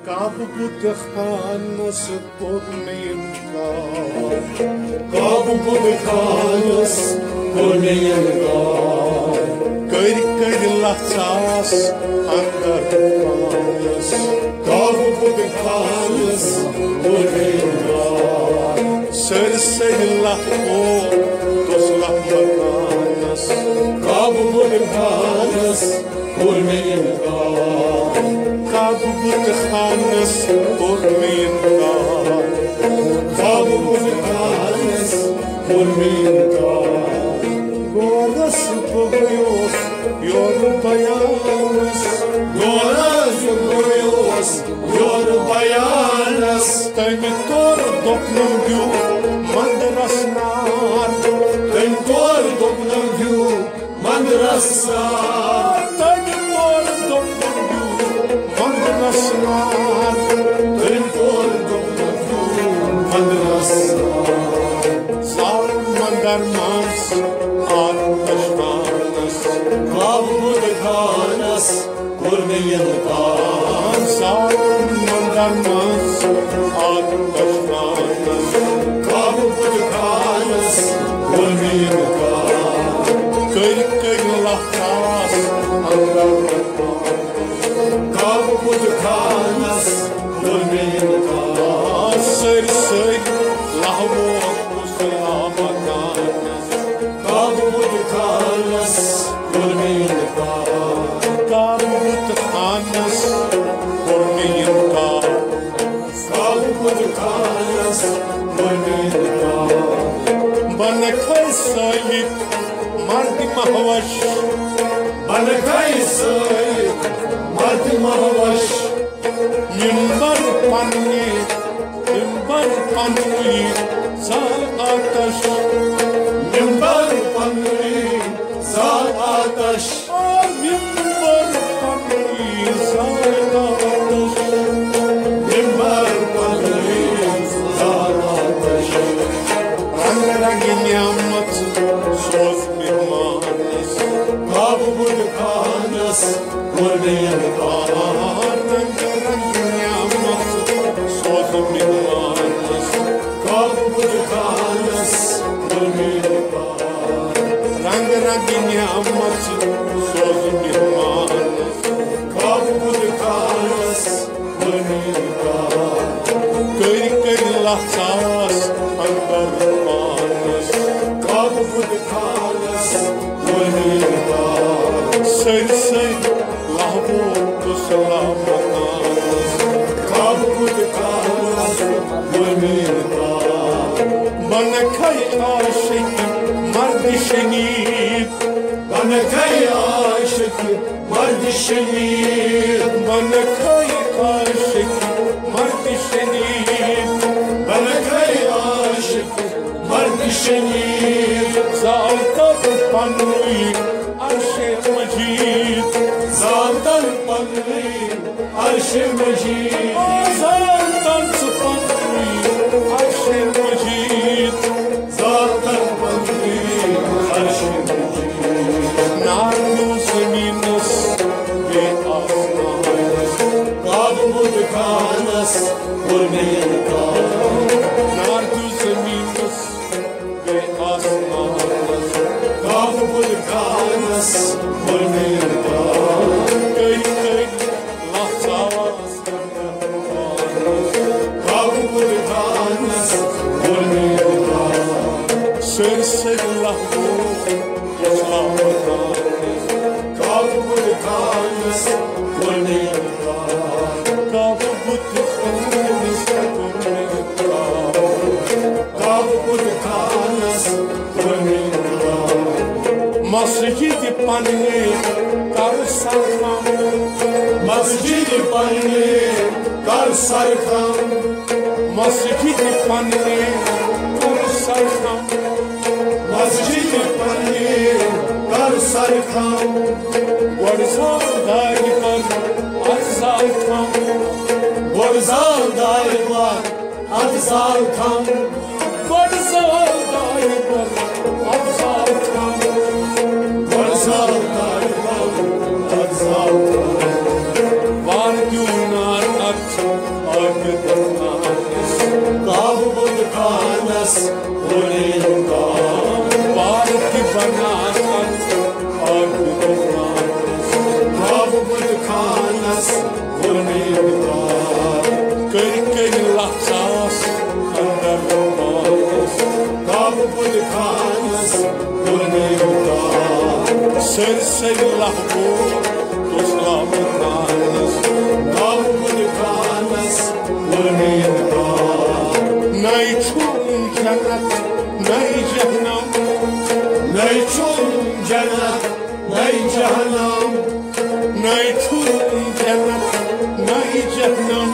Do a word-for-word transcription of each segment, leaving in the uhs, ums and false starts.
کعبہٕ بُتہٕ خانس کوٚر مےٚ انکار۔ کعبہٕ بُتہٕ خانس کوٚر مےٚ انکار۔ کٔرۍ کٔرۍ لژھ آس اندر پانس۔ کعبہٕ بُتہٕ خانس کوٚر مےٚ انکار۔ سٲرسٕے لکھ کوٚر تسلح مکانس۔ کعبہٕ بُتہٕ خانس کوٚر مےٚ انکار۔ کعبہٕ بُتہٕ خانس کوٚر مےٚ انکار۔ کعبہٕ بُتہٕ خانس کوٚر مےٚ انکار۔ گورس بہٕ گوٚیوس یورٕ بیانس۔ گورس بہٕ گوٚیوس یورٕ بیانس۔ تٔمۍ توٚر دوٚپنم دیو مندرس نار۔ تٔمۍ توٚر دوٚپنم دیو مندرس نار۔ تٔمۍ توٚر دوٚپنم دیو مندرس نار۔ تٔمۍ توٚر دوٚپنم دیو مندرس نار۔ زال مندر منٛز آتش خانس۔ کعبہٕ بُتہٕ خانس کوٚر مےٚ انکار۔ زال مندر منٛز آتش خانس۔ کعبہٕ بُتہٕ خانس کوٚر مےٚ انکار۔ کٔرۍ کٔرۍ لژھ آس اندر۔ کعبہٕ بُتہٕ خانس کوٚر مےٚ انکار۔ سٲرسٕے لہوو تسلح مکانس۔ کعبہٕ بُتہٕ خانس کوٚر مےٚ انکار۔ کعبہٕ بُتہٕ خانس کوٚر مےٚ انکار۔ کعبہٕ بُتہٕ خانس کوٚر مےٚ انکار۔ بنکھے سٲلِک مرد مہوش۔ بنکھے سٲلِک مرد مہوش۔ ممبر پننہِ، ممبر پننُے زال آتش۔ ممبر پننُے زال آتش۔ آ، ممبر پننُے زال آتش۔ ممبر پننُے زال آتش۔ رنگ رنگ نعمت سوز مہمانس۔ کعبہٕ بُتہٕ خانس کوٚر مےٚ انکار۔ رنگ رنگ نعمت سوز مہمانس۔ کعبہٕ بُتہٕ خانس کوٚر مےٚ انکار۔ رنگ رنگ نعمت سوز مہمانس۔ کعبہٕ بُتہٕ خانس کوٚر مےٚ انکار۔ کٔرۍ کٔرۍ لژھ آس اندر پانس۔ کعبہٕ بُتہٕ خانس کوٚر مےٚ انکار۔ سٲرسٕے لہوو تسلح مکانس۔ کعبہٕ بُتہٕ خانس کوٚر مےٚ انکار۔ بنکھے عاشق مرد شنید۔ بنکھے عاشق مرد شنید۔ بنکھے عاشق مرد شنید۔ بنکھے عاشق مرد شنید۔ زال تر پننُے عرش مجید۔ زال تر پننُے عرش مجید۔ زال تر پننُے عرش مجید۔ زال تر پننُے عرش مجید۔ نار دیو زمینس بیٚیہِ آسمانس۔ کعبہٕ بُتہٕ خانس کوٚر مےٚ انکار۔ نار دیو زمینس بیٚیہِ آسمانس۔ کعبہٕ بُتہٕ خانس کوٚر مےٚ انکار۔ کٔرۍ کٔرۍ لژھ آس اندر پانس۔ کعبہٕ بُتہٕ خانس کوٚر مےٚ انکار۔ سٲرسٕے لہوو تسلح مکانس۔ کعبہٕ بُتہٕ خانس کوٚر مےٚ انکار۔ کعبہٕ بُتہٕ خانس کوٚر مےٚ انکار۔ کعبہٕ بُتہٕ خانس کوٚر مےٚ انکار۔ مسجد پننہِ کر سرخم۔ مسجد پننہِ کر سرخم۔ مسجد پننہِ کر سرخم۔ مسجد پننہِ کر سرخم۔ گۄڈٕ زال دارِ بر، ادٕ زال تھم۔ گۄڈٕ زال دارِ بر، ادٕ زال تھم۔ گۄڈٕ زال دارِ بر، ادٕ زال تھم۔ گۄڈٕ زال دارِ بر، ادٕ زال تھم۔ وار دیو نار اتھ سٲرسٕے لہبو تُس لامکانس، لامکانس، ؤنِتھ۔ نَے چھُم جنت، نَے جہنم۔ نَے چھُم جنت، نَے جہنم۔ نَے چھُم جنت، نَے جہنم۔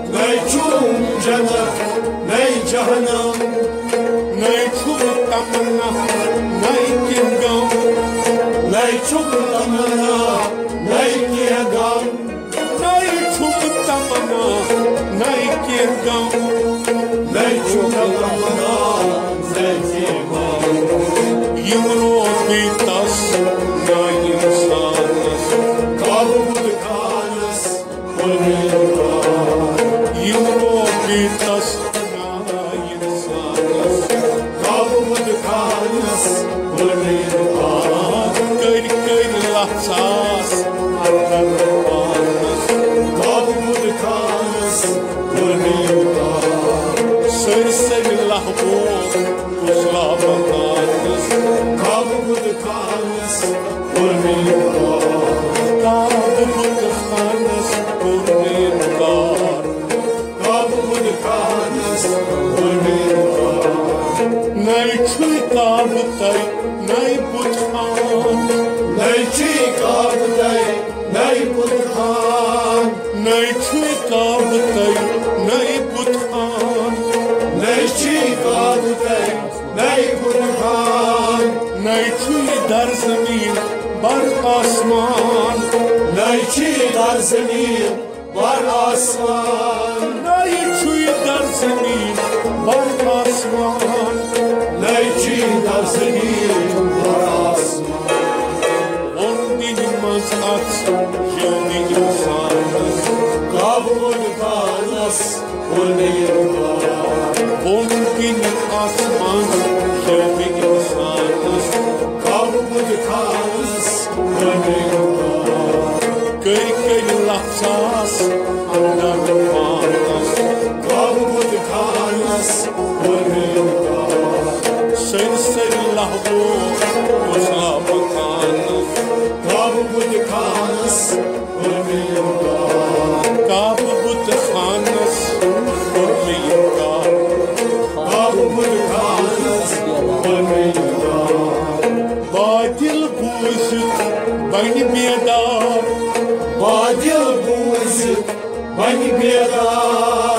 نَے چھُم جنت، نَے جہنم۔ نَے چھُم تمنا، نَے کینٛہہ غم۔ نَے چھُم تمنا، نَے کینٛہہ غم۔ نَے چھُم تمنا، نَے کینٛہہ غم۔ نَے چھُم تمنا، نَے کینٛہہ غم۔ یِم روپی تس نَے اِنسانس، قابو بُت خانس پُرمے یِم روپی تس نَے اِنسانس، قابو بُت خانس پُرمے کٔرۍ کٔرۍ لژھ آس اندر پانس، قابو بُت خانس پُرمے سٲرسٕے لہبو تُس لامکانس، قابو بُت خانس پُرمے۔ قابو بُت خانس پُرمے۔ قابو بُت خانس پُرمے۔ نَے چھُے قابو تَے، نَے بُت خان۔ نَے چھُے قابو تَے، نَے بُت خان۔ نَے چھُے قابو تَے، نَے بُت خان۔ نَے چھُے قابو تَے، نَے بُت خان۔ نَے چھُے در زمین بر آسمان۔ نَے چھُے در زمین بر آسمان۔ نَے چھُے در زمین بر آسمان۔ نَے چھُے در زمین بر آسمان۔ ووٚن دِلہِ منٛز اَژھ جلدی اِنسانس، قابو بُت خانس ووٚن مےٚ یہِ بار۔ ووٚن دِلہِ اَژھ منٛز جلدی اِنسانس، قابو بُت خانس ووٚن مےٚ یہِ بار۔ کٔرۍ کٔرۍ لژھ آس اندر پانس، قابو بُت خانس ووٚن مےٚ یہِ بار۔ سٲرسٕے لہبو تُس لامکانس، قابو بُت خانس پُرمے۔ قابو بُت خانس پُرمے۔ قابو بُت خانس پُرمے۔ بادل بوٗزِتھ بنہِ بیدار۔ بادل بوٗزِتھ بنہِ بیدار۔